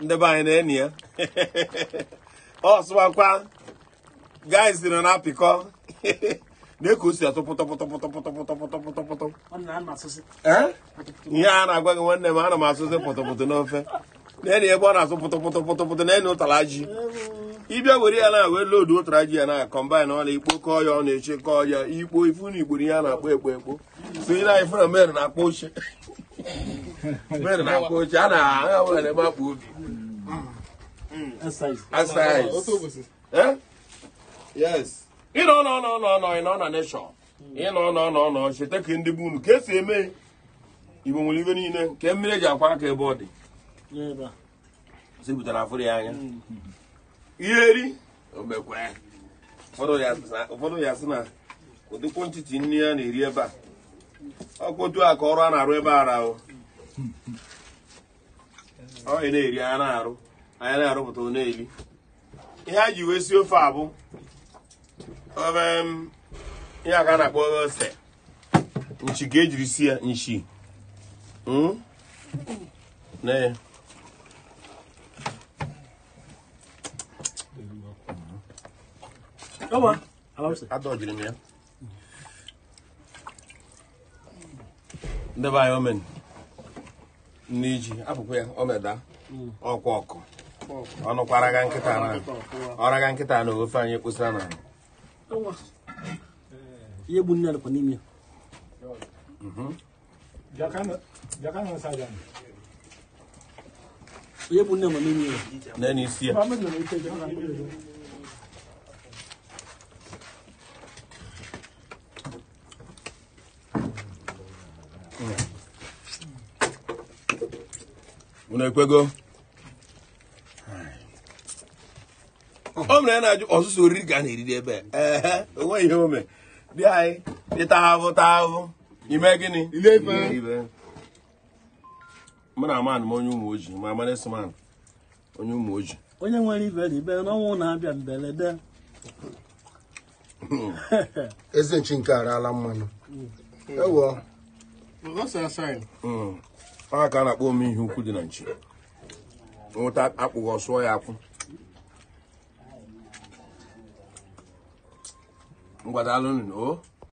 Ndị be anyị na-enyi ya. Ọ sụwakwa guys nọ na-apịkọ. Na-eke o si atụ pụtọ pụtọ pụtọ pụtọ pụtọ pụtọ pụtọ pụtọ. Ihe a na-agwa gị nwanne m, ana m asụsị pụtọ pụtọ n'ofe. Na-enyi ebe ọ na-asụ pụtọ pụtọ pụtọ pụtọ na-enyi ụtara ji. Ịbịa were ya na wee loodu ụtara ji ya na kọmbaịn ọ na-ikpo kọọ ya, ọ na-eche kọọ ya ikpo ifu na igboro ihe a na-akpọ ekpo ekpo. So ị na-efu na mere na-akpọ oche. Mere na-akpọ oche, a na-eme akpa obi. Exercise. Eh? Yes. Ị nọ nọ nọ nọ nọ ị nọ na nation. Ị nọ nọ nọ nọ cheta ka ndị bụ unu ka esi eme. Igbo nwere ibe niile nke mmiri eji akwa aka ebe ọ dị. Si butere afụrụ ya anya. Ihe eri omekwe. Ụfọdụ ya sị na ụdịkwu ntịtị nri ya na-eri ebe a. Ọkwa otu a ka ọrụ a na-arụ ebe a rahụ. Ọ ị na-eri anya na-arụ. Anya na-arụpụta ọ na-eri. Ihe a ji wee si ofe a bụ ihe a ka a na-akpọ ose. Nchi ka ejiri si ya nchi. Nee. Adọjiri m ya. Ndị be anyị omen nne ji apụkwa ya omeda ọkwa ọkụ. Ọnụkwara ga nkịta na ọra ga nkịta na ofe anyị ekposara na. Ihe bụ nne dịkwa n'ime. Ihe bụ nne nọ n'ime ya. Nne isi ya. Unu ekwego? O mere na-ajụ ọsụsụ oriri ka a na-eriri ebe a. Ehe, o nweghị ihe o mere. Dị anyị, ịta ahụ taa ahụ. Ime gịnị? Ile. Mụ na aman m onye ụmụ ojii, ma amanesi man onye ụmụ ojii. Onye nwere ibe ibe n'ọnwụ na-abịa mberede. Eze nchi nke arala mmanụ. Ewo. Ọ ka a na-akpọ ome ihe ukwu dị na nchi. Nweta akpụghị ọsụọ ya akwụ. Ngwa daalụ nụ o.